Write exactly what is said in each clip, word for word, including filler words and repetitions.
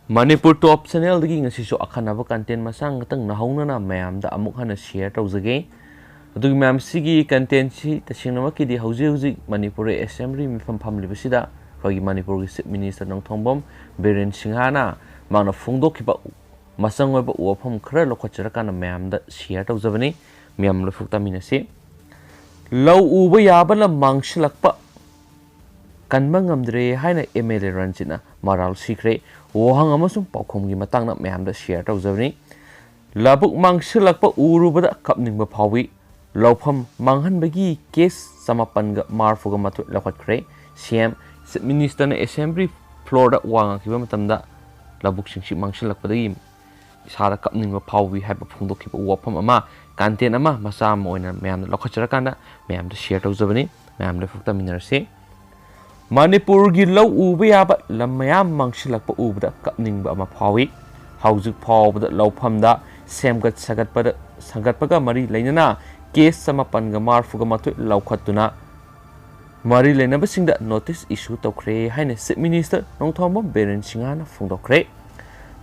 ꯃꯅꯤꯄꯨꯔ ꯇꯣꯞ ꯆꯦꯅꯦꯜꯗꯒꯤ ꯉꯁꯤꯁꯨ ꯑꯈꯟꯅꯕ ꯀꯟꯇꯦꯟ ꯃꯆꯥ ꯉꯥꯛꯇꯪ ꯅꯍꯧꯅꯅ ꯃꯌꯥꯝꯗ ꯑꯃꯨꯛ ꯍꯟꯅ ꯁꯤꯌꯔ ꯇꯧꯖꯒꯦ꯫ ꯑꯗꯨꯒꯤ ꯃꯌꯥꯝꯁꯤꯒꯤ ꯀꯟꯇꯦꯟꯁꯤ ꯇꯁꯦꯡꯅꯃꯛꯀꯤꯗꯤ ꯍꯧꯖꯤꯛ ꯍꯧꯖꯤꯛ ꯃꯅꯤꯄꯨꯔ ꯑꯦꯁꯦꯝꯕ꯭ꯂꯤ ꯃꯤꯐꯝ ꯐꯝꯂꯤꯕꯁꯤꯗ ꯑꯩꯈꯣꯏꯒꯤ ꯃꯅꯤꯄꯨꯔꯒꯤ ꯆꯤꯐ ꯃꯤꯅꯤꯁꯇꯔ ꯅꯣꯡꯊꯣꯝꯕꯝ ꯕꯤꯔꯦꯟ ꯁꯤꯡꯍꯥꯅ ꯃꯥꯅ ꯐꯣꯡꯗꯣꯛꯈꯤꯕ ꯃꯆꯪ ꯑꯣꯏꯕ ꯋꯥꯐꯝ ꯈꯔ ꯂꯧꯈꯠꯆꯔꯀꯥꯟꯗ ꯃꯌꯥꯝꯗ ꯁꯤꯌꯔ ꯇꯧꯖꯕꯅꯤ꯫ ꯃꯌꯥꯝ ꯂꯣꯏꯐꯨꯛ ꯇꯥꯃꯤꯟꯅꯁꯤ꯫ ꯂꯧ ꯎꯕ ꯌꯥꯕ ꯂꯝ ꯃꯥꯡꯁꯤꯜꯂꯛꯄ ꯀꯟꯕ ꯉꯝꯗ꯭ꯔꯦ ꯍꯥꯏꯅ ꯑꯦꯝ ꯑꯦꯜ ꯑꯦ ꯔꯟꯖꯤꯠꯅ ꯃꯔꯥꯜ ꯁꯤꯈ꯭ꯔꯦ꯫ ꯋꯥꯍꯪ ꯑꯃꯁꯨꯡ ꯄꯥꯎꯈꯨꯝꯒꯤ ꯃꯇꯥꯡꯗ ꯃꯌꯥꯝꯗ ꯁꯤꯌꯔ ꯇꯧꯖꯕꯅꯤ꯫ ꯂꯧꯕꯨꯛ ꯃꯥꯡꯁꯤꯜꯂꯛꯄ ꯎꯔꯨꯕꯗ ꯀꯞꯅꯤꯡꯕ ꯐꯥꯎꯏ꯫ ꯂꯧꯐꯝ ꯃꯥꯡꯍꯟꯕꯒꯤ ꯀꯦꯁ ꯆꯃꯥꯄꯟꯒ ꯃꯔꯤꯐꯨꯒ ꯃꯥꯊꯣꯏ ꯂꯧꯈꯠꯈ꯭ꯔꯦ꯫ ꯁꯤ ꯑꯦꯝ, ꯆꯤꯐ ꯃꯤꯅꯤꯁꯇꯔꯅ ꯑꯦꯁꯦꯝꯕ꯭ꯂꯤ ꯐ꯭ꯂꯣꯔꯗ ꯋꯥ ꯉꯥꯡꯈꯤꯕ ꯃꯇꯝꯗ ꯂꯧꯕꯨꯛꯁꯤꯡꯁꯤ ꯃꯥꯡꯁꯤꯜꯂꯛꯄꯗꯒꯤ ꯏꯁꯥꯗ ꯀꯞꯅꯤꯡꯕ ꯐꯥꯎꯏ ꯍꯥꯏꯕ ꯐꯣꯡꯗꯣꯛꯈꯤꯕ ꯋꯥꯐꯝ ꯑꯃ, ꯀꯟꯇꯦꯟ ꯑꯃ ꯃꯆꯥ ꯑꯃ ꯑꯣꯏꯅ ꯃꯌꯥꯝꯗ ꯂꯧꯈꯠꯆꯔꯀꯥꯟꯗ ꯃꯌꯥꯝꯗ ꯁꯤꯌꯔ ꯇꯧꯖꯕꯅꯤ꯫ ꯃꯌꯥꯝ ꯂꯣꯏꯐꯨꯛ ꯇꯥꯃꯤꯟꯅꯔꯁꯤ꯫ ꯃꯅꯤꯄꯨꯔꯒꯤ ꯂꯧ ꯎꯕ ꯌꯥꯕ ꯂꯝ ꯃꯌꯥꯝ ꯃꯥꯡꯁꯤꯜꯂꯛꯄ ꯎꯕꯗ ꯀꯞꯅꯤꯡꯕ ꯑꯃ ꯐꯥꯎꯏ꯫ ꯍꯧꯖꯤꯛ ꯐꯥꯎꯕꯗ ꯂꯧꯐꯝꯗ ꯁꯦꯝꯒꯠ ꯁꯥꯒꯠꯄꯗ, ꯁꯥꯒꯠꯄꯒ ꯃꯔꯤ ꯂꯩꯅꯅ ꯀꯦꯁ ꯆꯃꯥꯄꯟꯒ ꯃꯔꯤꯐꯨꯒ ꯃꯥꯊꯣꯏ ꯂꯧꯈꯠꯇꯨꯅ ꯃꯔꯤ ꯂꯩꯅꯕꯁꯤꯡꯗ ꯅꯣꯇꯤꯁ ꯏꯁꯨ ꯇꯧꯈ꯭ꯔꯦ ꯍꯥꯏꯅ ꯆꯤꯐ ꯃꯤꯅꯤꯁꯇꯔ ꯅꯣꯡꯊꯣꯝꯕꯝ ꯕꯤꯔꯦꯟ ꯁꯤꯡꯍꯅ ꯐꯣꯡꯗꯣꯛꯈ꯭ꯔꯦ꯫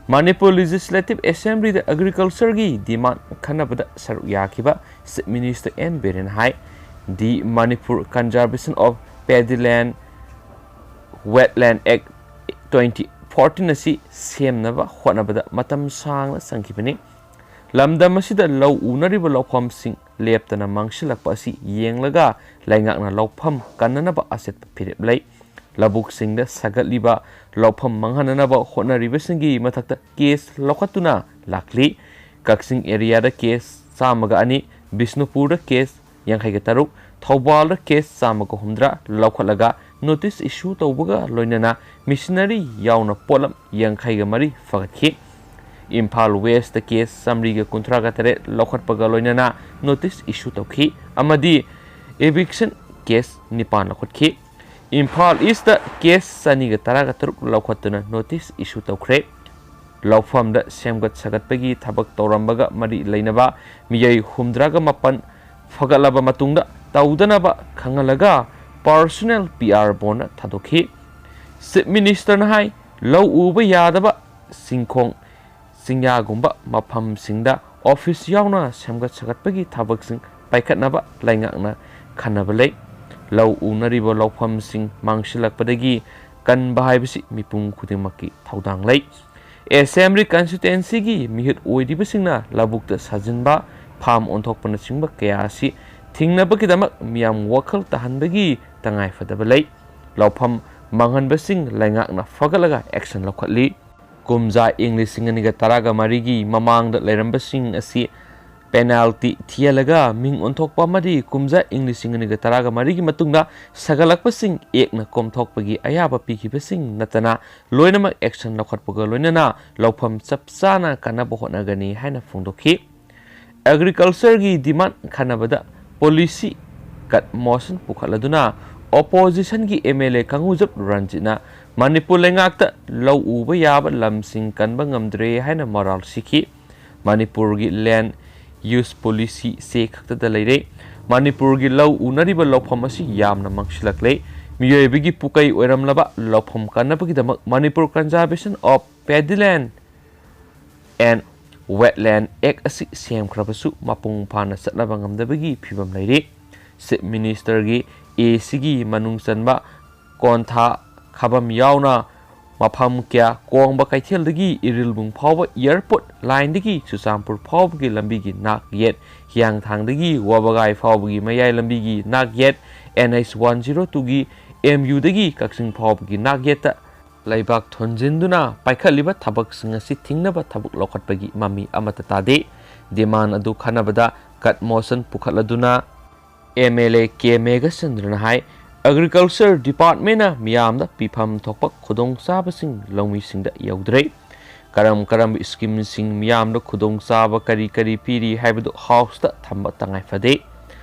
ꯃꯅꯤꯄꯨꯔ ꯂꯦꯖꯤꯁꯂꯦꯇꯤꯚ ꯑꯦꯁꯦꯝꯕ꯭ꯂꯤꯗ ꯑꯦꯒ꯭ꯔꯤꯀꯜꯆꯔꯒꯤ ꯗꯤꯃꯥꯟ ꯈꯟꯅꯕꯗ ꯁꯔꯨꯛ ꯌꯥꯈꯤꯕ ꯆꯤꯐ ꯃꯤꯅꯤꯁꯇꯔ ꯑꯦꯟ ꯕꯤꯔꯦꯟ ꯍꯥꯏ꯫ The Manipur Conservation of Paddy Land Wetland Act twenty fourteen ꯑꯁꯤ ꯁꯦꯝꯅꯕ ꯍꯣꯠꯅꯕꯗ ꯃꯇꯝ ꯁꯥꯡꯅ ꯆꯪꯈꯤꯕꯅꯤ꯫ ꯂꯝꯗꯝ ꯑꯁꯤꯗ ꯂꯧ ꯎꯅꯔꯤꯕ ꯂꯧꯐꯝꯁꯤꯡ ꯂꯦꯞꯇꯅ ꯃꯥꯡꯁꯤꯜꯂꯛꯄ ꯑꯁꯤ ꯌꯦꯡꯂꯒ ꯂꯩꯉꯥꯛꯅ ꯂꯧꯐꯝ ꯀꯟꯅꯅꯕ ꯑꯆꯦꯠꯄ ꯐꯤꯔꯦꯞ ꯂꯩ꯫ ꯂꯧꯕꯨꯛꯁꯤꯡꯗ ꯁꯥꯒꯠꯂꯤꯕ ꯂꯧꯐꯝ ꯃꯥꯡꯍꯟꯅꯅꯕ ꯍꯣꯠꯅꯔꯤꯕꯁꯤꯡꯒꯤ ꯃꯊꯛꯇ ꯀꯦꯁ ꯂꯧꯈꯠꯇꯨꯅ ꯂꯥꯛꯂꯤ꯫ ꯀꯛꯆꯤꯡ ꯑꯦꯔꯤꯌꯥꯗ ꯀꯦꯁ ꯆꯥꯝꯃꯒ ꯑꯅꯤ, ꯕꯤꯁꯅꯨꯄꯨꯔꯗ ꯀꯦꯁ ꯌꯥꯡꯈꯩꯒ ꯇꯔꯨꯛ, ꯊꯧꯕꯥꯜꯗ ꯀꯦꯁ ꯆꯥꯝꯃꯒ ꯍꯨꯝꯗ꯭ꯔꯥ ꯂꯧꯈꯠꯂꯒ ꯅꯣꯇꯤꯁ ꯏꯁꯨ ꯇꯧꯕꯒ ꯂꯣꯏꯅꯅ ꯃꯦꯁꯤꯅꯔꯤ ꯌꯥꯎꯅ ꯄꯣꯠꯂꯝ ꯌꯥꯡꯈꯩꯒ ꯃꯔꯤ ꯐꯒꯠꯈꯤ꯫ ꯏꯝꯐꯥꯜ ꯋꯦꯁꯇ ꯀꯦꯁ ꯆꯥꯃꯔꯤꯒ ꯀꯨꯟꯊ꯭ꯔꯥꯒ ꯇꯔꯦꯠ ꯂꯧꯈꯠꯄꯒ ꯂꯣꯏꯅꯅ ꯅꯣꯇꯤꯁ ꯏꯁꯨ ꯇꯧꯈꯤ ꯑꯃꯗꯤ ꯏꯚꯤꯛꯁꯟ ꯀꯦꯁ ꯅꯤꯄꯥꯟ ꯂꯧꯈꯠꯈꯤ꯫ ꯏꯝꯐꯥꯜ ꯏꯁꯇ ꯀꯦꯁ ꯆꯅꯤꯒ ꯇꯔꯥꯒ ꯇꯔꯨꯛ ꯂꯧꯈꯠꯇꯨꯅ ꯅꯣꯇꯤꯁ ꯏꯁꯨ ꯇꯧꯈ꯭ꯔꯦ꯫ ꯂꯧꯐꯝꯗ ꯁꯦꯝꯒꯠ ꯁꯥꯒꯠꯄꯒꯤ ꯊꯕꯛ ꯇꯧꯔꯝꯕꯒ ꯃꯔꯤ ꯂꯩꯅꯕ ꯃꯤꯑꯣꯏ ꯍꯨꯝꯗ꯭ꯔꯥꯒ ꯃꯥꯄꯟ ꯐꯒꯠꯂꯕ ꯃꯇꯨꯡꯗ ꯇꯧꯗꯅꯕ ꯈꯪꯍꯜꯂꯒ ꯄꯥꯔꯁꯣꯅꯦꯜ ꯄꯤ ꯑꯥꯔ ꯕꯣꯟꯗ ꯊꯥꯗꯣꯛꯈꯤ꯫ ꯆꯤꯐ ꯃꯤꯅꯤꯁꯇꯔꯅ ꯍꯥꯏ, ꯂꯧ ꯎꯕ ꯌꯥꯗꯕ ꯆꯤꯡꯈꯣꯡ ꯆꯤꯡꯌꯥꯒꯨꯝꯕ ꯃꯐꯝꯁꯤꯡꯗ ꯑꯣꯐꯤꯁ ꯌꯥꯎꯅ ꯁꯦꯝꯒꯠ ꯁꯥꯒꯠꯄꯒꯤ ꯊꯕꯛꯁꯤꯡ ꯄꯥꯏꯈꯠꯅꯕ ꯂꯩꯉꯥꯛꯅ ꯈꯟꯅꯕ ꯂꯩ꯫ ꯂꯧ ꯎꯅꯔꯤꯕ ꯂꯧꯐꯝꯁꯤꯡ ꯃꯥꯡꯁꯤꯜꯂꯛꯄꯗꯒꯤ ꯀꯟꯕ ꯍꯥꯏꯕꯁꯤ ꯃꯤꯄꯨꯝ ꯈꯨꯗꯤꯡꯃꯛꯀꯤ ꯊꯧꯗꯥꯡ ꯂꯩ꯫ ꯑꯦꯁꯦꯝꯕ꯭ꯂꯤ ꯀꯟꯁꯇꯤꯇ꯭ꯋꯦꯟꯁꯤꯒꯤ ꯃꯤꯍꯨꯠ ꯑꯣꯏꯔꯤꯕꯁꯤꯡꯅ ꯂꯧꯕꯨꯛꯇ ꯁꯥꯖꯤꯟꯕ, ꯐꯥꯝ ꯑꯣꯟꯊꯣꯛꯄꯅꯆꯤꯡꯕ ꯀꯌꯥ ꯑꯁꯤ ꯊꯤꯡꯅꯕꯒꯤꯗꯃꯛ ꯃꯤꯌꯥꯝ ꯋꯥꯈꯜ ꯇꯥꯍꯟꯕꯒꯤ ꯇꯉꯥꯏꯐꯗꯕ ꯂꯩ꯫ ꯂꯧꯐꯝ ꯃꯥꯡꯍꯟꯕꯁꯤꯡ ꯂꯩꯉꯥꯛꯅ ꯐꯒꯠꯂꯒ ꯑꯦꯛꯁꯟ ꯂꯧꯈꯠꯂꯤ꯫ ꯀꯨꯝꯖꯥ ꯏꯪ ꯂꯤꯁꯤꯡ ꯑꯅꯤꯒ ꯇꯔꯥꯒ ꯃꯔꯤꯒꯤ ꯃꯃꯥꯡꯗ ꯂꯩꯔꯝꯕꯁꯤꯡ ꯑꯁꯤ ꯄꯦꯅꯥꯜꯇꯤ ꯊꯤꯍꯜꯂꯒ ꯃꯤꯡ ꯑꯣꯟꯊꯣꯛꯄ ꯑꯃꯗꯤ ꯀꯨꯝꯖꯥ ꯏꯪ ꯂꯤꯁꯤꯡ ꯑꯅꯤꯒ ꯇꯔꯥꯒ ꯃꯔꯤꯒꯤ ꯃꯇꯨꯡꯗ ꯁꯥꯒꯠꯂꯛꯄꯁꯤꯡ ꯑꯦꯛꯅ ꯀꯣꯝꯊꯣꯛꯄꯒꯤ ꯑꯌꯥꯕ ꯄꯤꯈꯤꯕꯁꯤꯡ ꯅꯠꯇꯅ ꯂꯣꯏꯅꯃꯛ ꯑꯦꯛꯁꯟ ꯂꯧꯈꯠꯄꯒ ꯂꯣꯏꯅꯅ ꯂꯧꯐꯝ ꯆꯞ ꯆꯥꯅ ꯀꯥꯟꯅꯕ ꯍꯣꯠꯅꯒꯅꯤ ꯍꯥꯏꯅ ꯐꯣꯡꯗꯣꯛꯈꯤ꯫ ꯑꯦꯒ꯭ꯔꯤꯀꯜꯆꯔꯒꯤ ꯗꯤꯃꯥꯟ ꯈꯟꯅꯕꯗ ꯄꯣꯂꯤꯁꯤ ꯀꯠ ꯃꯣꯁꯟ ꯄꯨꯈꯠꯂꯗꯨꯅ ꯑꯣꯄꯣꯖꯤꯁꯟꯒꯤ ꯑꯦꯝ ꯑꯦꯜ ꯑꯦ ꯀꯥꯡꯒꯨꯖꯞ ꯔꯟꯖꯤꯠꯅ ꯃꯅꯤꯄꯨꯔ ꯂꯩꯉꯥꯛꯇ ꯂꯧ ꯎꯕ ꯌꯥꯕ ꯂꯝꯁꯤꯡ ꯀꯟꯕ ꯉꯝꯗ꯭ꯔꯦ ꯍꯥꯏꯅ ꯃꯔꯥꯜ ꯁꯤꯈꯤ꯫ ꯃꯅꯤꯄꯨꯔꯒꯤ ꯂꯦꯟ ꯌꯨꯁ ꯄꯣꯂꯤꯁꯤ ꯆꯦ ꯈꯛꯇꯗ ꯂꯩꯔꯦ꯫ ꯃꯅꯤꯄꯨꯔꯒꯤ ꯂꯧ ꯎꯅꯔꯤꯕ ꯂꯧꯐꯝ ꯑꯁꯤ ꯌꯥꯝꯅ ꯃꯥꯡꯁꯤꯜꯂꯛꯂꯦ꯫ ꯃꯤꯑꯣꯏꯕꯒꯤ ꯄꯨꯀꯩ ꯑꯣꯏꯔꯝꯂꯕ ꯂꯧꯐꯝ ꯀꯟꯅꯕꯒꯤꯗꯃꯛ Manipur Conservation of Paddyland and Wetland Act ꯑꯁꯤ ꯁꯦꯝꯈ꯭ꯔꯕꯁꯨ ꯃꯄꯨꯡ ꯐꯥꯅ ꯆꯠꯅꯕ ꯉꯝꯗꯕꯒꯤ ꯐꯤꯕꯝ ꯂꯩꯔꯤ꯫ ꯆꯤꯐ ꯃꯤꯅꯤꯁꯇꯔꯒꯤ ꯑꯦ ꯁꯤꯒꯤ ꯃꯅꯨꯡ ꯆꯟꯕ ꯀꯣꯟꯊꯥ ꯈꯥꯕꯝ ꯌꯥꯎꯅ ꯃꯐꯝ ꯀꯌꯥ ꯀꯣꯡꯕ ꯀꯩꯊꯦꯜꯗꯒꯤ ꯏꯔꯤꯜꯕꯨꯡ ꯐꯥꯎꯕ ꯑꯦꯌꯔꯄꯣꯔꯠ ꯂꯥꯏꯟꯗꯒꯤ ꯆꯨꯔꯆꯥꯟꯄꯨꯔ ꯐꯥꯎꯕꯒꯤ ꯂꯝꯕꯤꯒꯤ ꯅꯥꯛ ꯌꯦꯠ, ꯍꯤꯌꯥꯡꯊꯥꯡꯗꯒꯤ ꯋꯥꯕꯒꯥꯏ ꯐꯥꯎꯕꯒꯤ ꯃꯌꯥꯏ ꯂꯝꯕꯤꯒꯤ ꯅꯥꯛ ꯌꯦꯠ, ꯑꯦꯟ ꯑꯩꯆ ꯋꯥꯟ ꯖꯤꯔꯣ ꯇꯨꯒꯤ ꯑꯦꯝ ꯌꯨꯗꯒꯤ ꯀꯛꯆꯤꯡ ꯐꯥꯎꯕꯒꯤ ꯅꯥꯛ ꯌꯦꯠꯇ ꯂꯩꯕꯥꯛ ꯊꯣꯟꯖꯤꯟꯗꯨꯅ ꯄꯥꯏꯈꯠꯂꯤꯕ ꯊꯕꯛꯁꯤꯡ ꯑꯁꯤ ꯊꯤꯡꯅꯕ ꯊꯕꯛ ꯂꯧꯈꯠꯄꯒꯤ ꯃꯃꯤ ꯑꯃꯠꯇ ꯇꯥꯗꯦ꯫ ꯗꯤꯃꯥꯟ ꯑꯗꯨ ꯈꯟꯅꯕꯗ ꯀꯠ ꯃꯣꯁꯟ ꯄꯨꯈꯠꯂꯗꯨꯅ ꯑꯦꯝ ꯑꯦꯜ ꯑꯦ ꯀꯦ ꯃꯦꯘꯆꯟꯗ꯭ꯔꯅ ꯍꯥꯏ, ꯑꯦꯒ꯭ꯔꯤꯀꯜꯆꯔ ꯗꯤꯄꯥꯔꯠꯃꯦꯟꯅ ꯃꯤꯌꯥꯝꯗ ꯄꯤꯐꯝ ꯊꯣꯛꯄ ꯈꯨꯗꯣꯡꯆꯥꯕꯁꯤꯡ ꯂꯧꯃꯤꯁꯤꯡꯗ ꯌꯧꯗ꯭ꯔꯦ꯫ ꯀꯔꯝ ꯀꯔꯝꯕ ꯁ꯭ꯀꯤꯝꯁꯤꯡ ꯃꯤꯌꯥꯝꯗ ꯈꯨꯗꯣꯡꯆꯥꯕ ꯀꯔꯤ ꯀꯔꯤ ꯄꯤꯔꯤ ꯍꯥꯏꯕꯗꯨ ꯍꯥꯎꯁꯇ ꯊꯝꯕ ꯇꯉꯥꯏ ꯐꯗꯦ꯫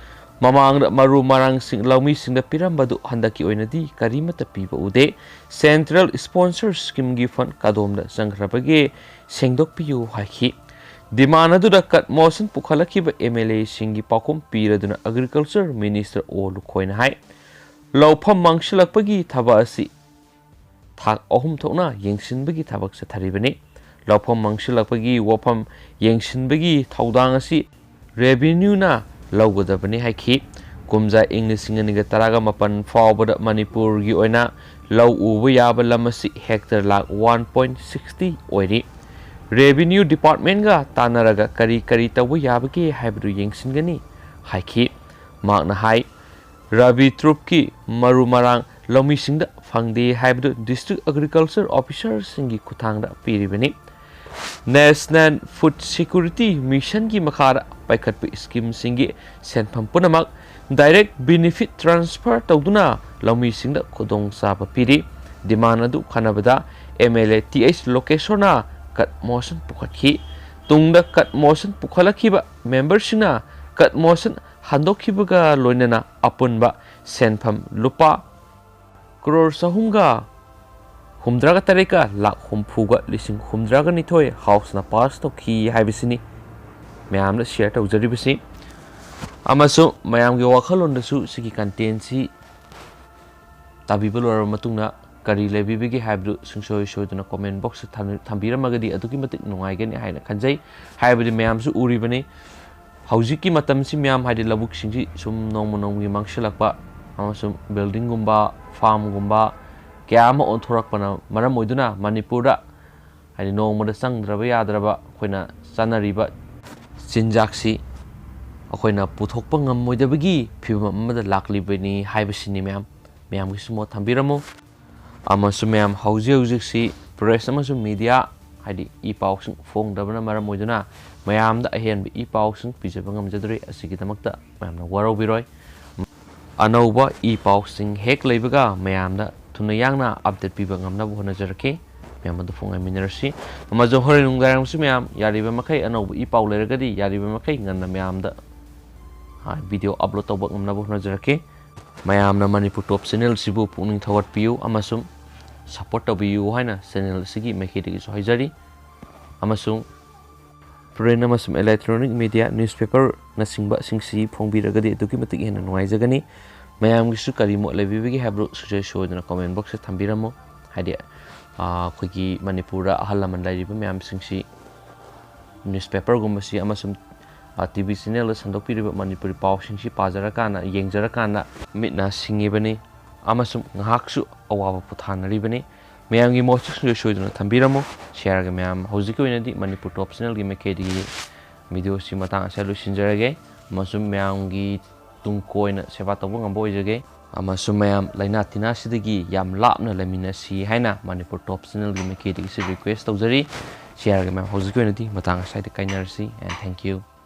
ꯃꯃꯥꯡꯗ ꯃꯔꯨ ꯃꯔꯥꯡꯁꯤꯡ ꯂꯧꯃꯤꯁꯤꯡꯗ ꯄꯤꯔꯝꯕꯗꯨ ꯍꯟꯗꯛꯀꯤ ꯑꯣꯏꯅꯗꯤ ꯀꯔꯤꯃꯠꯇ ꯄꯤꯕ ꯎꯗꯦ꯫ ꯁꯦꯟꯇ꯭ꯔꯦꯜ ꯁ꯭ꯄꯣꯟꯁꯔ ꯁ꯭ꯀꯤꯝꯒꯤ ꯐꯟ ꯀꯗꯣꯝꯗ ꯆꯪꯈ꯭ꯔꯕꯒꯦ ꯁꯦꯡꯗꯣꯛꯄꯤꯌꯨ ꯍꯥꯏꯈꯤ꯫ ꯗꯤꯃꯥꯟ ꯑꯗꯨꯗ ꯀꯠ ꯃꯣꯁꯟ ꯄꯨꯈꯠꯂꯛꯈꯤꯕ ꯑꯦꯝ ꯑꯦꯜ ꯑꯦꯁꯤꯡꯒꯤ ꯄꯥꯎꯈꯨꯝ ꯄꯤꯔꯗꯨꯅ ꯑꯦꯒ꯭ꯔꯤꯀꯜꯆꯔ ꯃꯤꯅꯤꯁꯇꯔ ꯑꯣ ꯂꯨꯈꯣꯏꯅ ꯍꯥꯏ, ꯂꯧꯐꯝ ꯃꯥꯡꯁꯤꯜꯂꯛꯄꯒꯤ ꯊꯕꯛ ꯑꯁꯤ ꯊꯥꯛ ꯑꯍꯨꯝ ꯊꯣꯛꯅ ꯌꯦꯡꯁꯤꯟꯕꯒꯤ ꯊꯕꯛ ꯆꯠꯊꯔꯤꯕꯅꯤ꯫ ꯂꯧꯐꯝ ꯃꯥꯡꯁꯤꯜꯂꯛꯄꯒꯤ ꯋꯥꯐꯝ ꯌꯦꯡꯁꯤꯟꯕꯒꯤ ꯊꯧꯗꯥꯡ ꯑꯁꯤ ꯔꯦꯚꯤꯅ꯭ꯌꯨꯅ ꯂꯧꯒꯗꯕꯅꯤ ꯍꯥꯏꯈꯤ꯫ ꯀꯨꯝꯖꯥ ꯏꯪ ꯂꯤꯁꯤꯡ ꯑꯅꯤꯒ ꯇꯔꯥꯒ ꯃꯥꯄꯟ ꯐꯥꯎꯕꯗ ꯃꯅꯤꯄꯨꯔꯒꯤ ꯑꯣꯏꯅ ꯂꯧ ꯎꯕ ꯌꯥꯕ ꯂꯝ ꯑꯁꯤ hectare lakh one point sixty ꯑꯣꯏꯔꯤ꯫ ꯔꯦꯚꯤꯅ꯭ꯌꯨ ꯗꯤꯄꯥꯔꯠꯃꯦꯟꯒ ꯇꯥꯟꯅꯔꯒ ꯀꯔꯤ ꯀꯔꯤ ꯇꯧꯕ ꯌꯥꯕꯒꯦ ꯍꯥꯏꯕꯗꯨ ꯌꯦꯡꯁꯤꯟꯒꯅꯤ ꯍꯥꯏꯈꯤ꯫ ꯃꯍꯥꯛꯅ ꯍꯥꯏ, ꯔꯕꯤ ꯇ꯭ꯔꯨꯞꯀꯤ ꯃꯔꯨ ꯃꯔꯥꯡ ꯂꯧꯃꯤꯁꯤꯡꯗ ꯐꯪꯗꯦ ꯍꯥꯏꯕꯗꯨ ꯗꯤꯁꯇ꯭ꯔꯤꯛ ꯑꯦꯒ꯭ꯔꯤꯀꯜꯆꯔ ꯑꯣꯐꯤꯁꯔꯁꯤꯡꯒꯤ ꯈꯨꯠꯊꯥꯡꯗ ꯄꯤꯔꯤꯕꯅꯤ꯫ ꯅꯦꯁꯅꯦꯜ ꯐꯨꯗ ꯁꯦꯀ꯭ꯌꯨꯔꯤꯇꯤ ꯃꯤꯁꯟꯒꯤ ꯃꯈꯥꯗ ꯄꯥꯏꯈꯠꯄ ꯁ꯭ꯀꯤꯝꯁꯤꯡꯒꯤ ꯁꯦꯟꯐꯝ ꯄꯨꯝꯅꯃꯛ ꯗꯥꯏꯔꯦꯛ ꯕꯦꯅꯤꯐꯤꯠ ꯇ꯭ꯔꯥꯟꯁꯐꯔ ꯇꯧꯗꯨꯅ ꯂꯧꯃꯤꯁꯤꯡꯗ ꯈꯨꯗꯣꯡꯆꯥꯕ ꯄꯤꯔꯤ꯫ ꯗꯤꯃꯥꯟ ꯑꯗꯨ ꯈꯟꯅꯕꯗ M L A T H ꯂꯣꯀꯦꯁꯣꯔꯅ ꯀꯠ ꯃꯣꯁꯟ ꯄꯨꯈꯠꯈꯤ꯫ ꯇꯨꯡꯗ ꯀꯠ ꯃꯣꯁꯟ ꯄꯨꯈꯠꯂꯛꯈꯤꯕ ꯃꯦꯝꯕꯔꯁꯤꯡꯅ ꯀꯠ ꯃꯣꯁꯟ ꯍꯟꯗꯣꯛꯈꯤꯕꯒ ꯂꯣꯏꯅꯅ ꯑꯄꯨꯟꯕ ꯁꯦꯟꯐꯝ ꯂꯨꯄꯥ ꯀ꯭ꯔꯣꯔ ꯆꯍꯨꯝꯒ ꯍꯨꯝꯗ꯭ꯔꯥꯒ ꯇꯔꯦꯠꯀ ꯂꯥꯛ ꯍꯨꯝꯐꯨꯒ ꯂꯤꯁꯤꯡ ꯍꯨꯝꯗ꯭ꯔꯥꯒ ꯅꯤꯊꯣꯏ ꯍꯥꯎꯁꯅ ꯄꯥꯁ ꯇꯧꯈꯤ ꯍꯥꯏꯕꯁꯤꯅꯤ ꯃꯌꯥꯝꯗ ꯁꯤꯌꯔ ꯇꯧꯖꯔꯤꯕꯁꯤ꯫ ꯑꯃꯁꯨꯡ ꯃꯌꯥꯝꯒꯤ ꯋꯥꯈꯜꯂꯣꯟꯗꯁꯨ ꯁꯤꯒꯤ ꯀꯟꯇꯦꯟꯁꯤ ꯇꯥꯕꯤꯕ ꯂꯣꯏꯔꯕ ꯃꯇꯨꯡꯗ ꯀꯔꯤ ꯂꯩꯕꯤꯕꯒꯦ ꯍꯥꯏꯕꯗꯨ ꯁꯨꯡꯁꯣꯏ ꯁꯣꯏꯗꯅ ꯀꯣꯃꯦꯟ ꯕꯣꯛꯁꯇ ꯊꯝ-, ꯊꯝꯕꯤꯔꯝꯃꯒꯗꯤ ꯑꯗꯨꯛꯀꯤ ꯃꯇꯤꯛ ꯅꯨꯡꯉꯥꯏꯒꯅꯤ ꯍꯥꯏꯅ ꯈꯟꯖꯩ꯫ ꯍꯥꯏꯕꯗꯤ ꯃꯌꯥꯝꯁꯨ ꯎꯔꯤꯕꯅꯤ, ꯍꯧꯖꯤꯛꯀꯤ ꯃꯇꯝꯁꯤ ꯃꯌꯥꯝ, ꯍꯥꯏꯗꯤ ꯂꯧꯕꯨꯛꯁꯤꯡꯁꯤ ꯁꯨꯝ ꯅꯣꯡꯃ ꯅꯣꯡꯃꯒꯤ ꯃꯥꯡꯁꯤꯜꯂꯛꯄ ꯑꯃꯁꯨꯡ ꯕꯤꯜꯗꯤꯡꯒꯨꯝꯕ, ꯐꯥꯔꯝꯒꯨꯝꯕ ꯀꯌꯥ ꯑꯃ ꯑꯣꯟꯊꯣꯔꯛꯄꯅ ꯃꯔꯝ ꯑꯣꯏꯗꯨꯅ ꯃꯅꯤꯄꯨꯔꯗ, ꯍꯥꯏꯗꯤ ꯅꯣꯡꯃꯗ ꯆꯪꯗ꯭ꯔꯕ ꯌꯥꯗ꯭ꯔꯕ ꯑꯩꯈꯣꯏꯅ ꯆꯥꯅꯔꯤꯕ ꯆꯤꯟꯖꯥꯛꯁꯤ ꯑꯩꯈꯣꯏꯅ ꯄꯨꯊꯣꯛꯄ ꯉꯝꯃꯣꯏꯗꯕꯒꯤ ꯐꯤꯕꯝ ꯑꯃꯗ ꯂꯥꯛꯂꯤꯕꯅꯤ ꯍꯥꯏꯕꯁꯤꯅꯤ ꯃꯌꯥꯝ꯫ ꯃꯌꯥꯝꯒꯤꯁꯨ ꯃꯣꯠ ꯊꯝꯕꯤꯔꯝꯃꯨ꯫ ꯑꯃꯁꯨꯡ ꯃꯌꯥꯝ, ꯍꯧꯖꯤꯛ ꯍꯧꯖꯤꯛꯁꯤ ꯄ꯭ꯔꯦꯁ ꯑꯃꯁꯨꯡ ꯃꯤꯗꯤꯌꯥ, ꯍꯥꯏꯗꯤ ꯏ ꯄꯥꯎꯁꯤꯡ ꯐꯣꯡꯗꯕꯅ ꯃꯔꯝ ꯑꯣꯏꯗꯨꯅ ꯃꯌꯥꯝꯗ ꯑꯍꯦꯟꯕ ꯏ ꯄꯥꯎꯁꯤꯡ ꯄꯤꯖꯕ ꯉꯝꯖꯗ꯭ꯔꯦ꯫ ꯑꯁꯤꯒꯤꯗꯃꯛꯇ ꯃꯌꯥꯝꯅ ꯋꯥꯔꯧꯕꯤꯔꯣꯏ꯫ ꯑꯅꯧꯕ ꯏ ꯄꯥꯎꯁꯤꯡ ꯍꯦꯛ ꯂꯩꯕꯒ ꯃꯌꯥꯝꯗ ꯊꯨꯅ ꯌꯥꯡꯅ ꯑꯞꯗꯦꯠ ꯄꯤꯕ ꯉꯝꯅꯕ ꯍꯣꯠꯅꯖꯔꯛꯀꯦ꯫ ꯃꯌꯥꯝ ꯑꯗꯨ ꯐꯣꯡꯉꯥꯏꯃꯤꯟꯅꯔꯁꯤ꯫ ꯑꯃꯁꯨꯡ ꯍꯣꯔꯦꯟ ꯅꯨꯡꯗꯥꯡꯋꯥꯏꯔꯝꯁꯨ ꯃꯌꯥꯝ ꯌꯥꯔꯤꯕ ꯃꯈꯩ ꯑꯅꯧꯕ ꯏ ꯄꯥꯎ ꯂꯩꯔꯒꯗꯤ ꯌꯥꯔꯤꯕ ꯃꯈꯩ ꯉꯟꯅ ꯃꯌꯥꯝꯗ, ꯍꯥ, ꯚꯤꯗꯤꯑꯣ ꯑꯞꯂꯣꯗ ꯇꯧꯕ ꯉꯝꯅꯕ ꯍꯣꯠꯅꯖꯔꯛꯀꯦ꯫ ꯃꯌꯥꯝꯅ ꯃꯅꯤꯄꯨꯔ ꯇꯣꯞ ꯆꯦꯅꯦꯜꯁꯤꯕꯨ ꯄꯨꯛꯅꯤꯡ ꯊꯧꯒꯠꯄꯤꯌꯨ ꯑꯃꯁꯨꯡ ꯁꯄꯣꯔꯠ ꯇꯧꯕꯤꯌꯨ ꯍꯥꯏꯅ ꯆꯦꯅꯦꯜ ꯑꯁꯤꯒꯤ ꯃꯥꯏꯀꯩꯗꯒꯤꯁꯨ ꯍꯥꯏꯖꯔꯤ꯫ ꯑꯃꯁꯨꯡ ꯄ꯭ꯔꯤꯟ ꯑꯃꯁꯨꯡ ꯏꯂꯦꯛꯇ꯭ꯔꯣꯅꯤꯛ ꯃꯤꯗꯤꯌꯥ, ꯅ꯭ꯌꯨꯁꯄꯦꯄꯔꯅꯆꯤꯡꯕꯁꯤꯡꯁꯤ ꯐꯣꯡꯕꯤꯔꯒꯗꯤ ꯑꯗꯨꯛꯀꯤ ꯃꯇꯤꯛ ꯍꯦꯟꯅ ꯅꯨꯡꯉꯥꯏꯖꯒꯅꯤ꯫ ꯃꯌꯥꯝꯒꯤꯁꯨ ꯀꯔꯤ ꯃꯣꯠ ꯂꯩꯕꯤꯕꯒꯦ ꯍꯥꯏꯕꯗꯨ ꯁꯨꯡꯁꯣꯏ ꯁꯣꯏꯗꯅ ꯀꯣꯃꯦꯟ ꯕꯣꯛꯁꯇ ꯊꯝꯕꯤꯔꯝꯃꯨ꯫ ꯍꯥꯏꯗꯤ ꯑꯩꯈꯣꯏꯒꯤ ꯃꯅꯤꯄꯨꯔꯗ ꯑꯍꯜ ꯂꯃꯟ ꯂꯩꯔꯤꯕ ꯃꯌꯥꯝꯁꯤꯡꯁꯤ ꯅ꯭ꯌꯨꯁꯄꯦꯄꯔꯒꯨꯝꯕꯁꯤ ꯑꯃꯁꯨꯡ ꯇꯤ ꯚꯤ ꯆꯦꯅꯦꯜꯗ ꯁꯟꯗꯣꯛꯄꯤꯔꯤꯕ ꯃꯅꯤꯄꯨꯔꯤ ꯄꯥꯎꯁꯤꯡꯁꯤ ꯄꯥꯖꯔꯀꯥꯟꯗ, ꯌꯦꯡꯖꯔꯀꯥꯟꯗ ꯃꯤꯠ ꯅꯥ ꯁꯤꯡꯉꯤꯕꯅꯤ ꯑꯃꯁꯨꯡ ꯉꯥꯏꯍꯥꯛꯁꯨ ꯑꯋꯥꯕ ꯄꯣꯊꯥꯅꯔꯤꯕꯅꯤ꯫ ꯃꯌꯥꯝꯒꯤ ꯃꯣꯠꯁꯤꯡꯁꯨ ꯁꯣꯏꯗꯅ ꯊꯝꯕꯤꯔꯝꯃꯨ꯫ ꯁꯤꯌꯥꯔꯒ ꯃꯌꯥꯝ ꯍꯧꯖꯤꯛꯀꯤ ꯑꯣꯏꯅꯗꯤ ꯃꯅꯤꯄꯨꯔ ꯇꯣꯞ ꯆꯦꯅꯦꯜꯒꯤ ꯃꯥꯏꯀꯩꯗꯒꯤ ꯚꯤꯗꯤꯑꯣꯁꯤ ꯃꯇꯥꯡ ꯑꯁꯤꯗ ꯂꯣꯏꯁꯤꯟꯖꯔꯒꯦ ꯑꯃꯁꯨꯡ ꯃꯌꯥꯝꯒꯤ ꯇꯨꯡ ꯀꯣꯏꯅ ꯁꯦꯕꯥ ꯇꯧꯕ ꯉꯝꯕ ꯑꯣꯏꯖꯒꯦ꯫ ꯑꯃꯁꯨꯡ ꯃꯌꯥꯝ ꯂꯥꯏꯅꯥ ꯇꯤꯟꯅꯥꯁꯤꯗꯒꯤ ꯌꯥꯝ ꯂꯥꯞꯅ ꯂꯩꯃꯤꯟꯅꯁꯤ ꯍꯥꯏꯅ ꯃꯅꯤꯄꯨꯔ ꯇꯣꯞ ꯆꯦꯅꯦꯜꯒꯤ ꯃꯥꯏꯀꯩꯗꯒꯤꯁꯨ ꯔꯤꯀ꯭ꯋꯦꯁ ꯇꯧꯖꯔꯤ꯫ ꯁꯤꯌꯥꯔꯒ ꯃꯌꯥꯝ ꯍꯧꯖꯤꯛꯀꯤ ꯑꯣꯏꯅꯗꯤ ꯃꯇꯥꯡ ꯑꯁꯤꯗ ꯀꯥꯏꯅꯔꯁꯤ꯫ And thank you꯫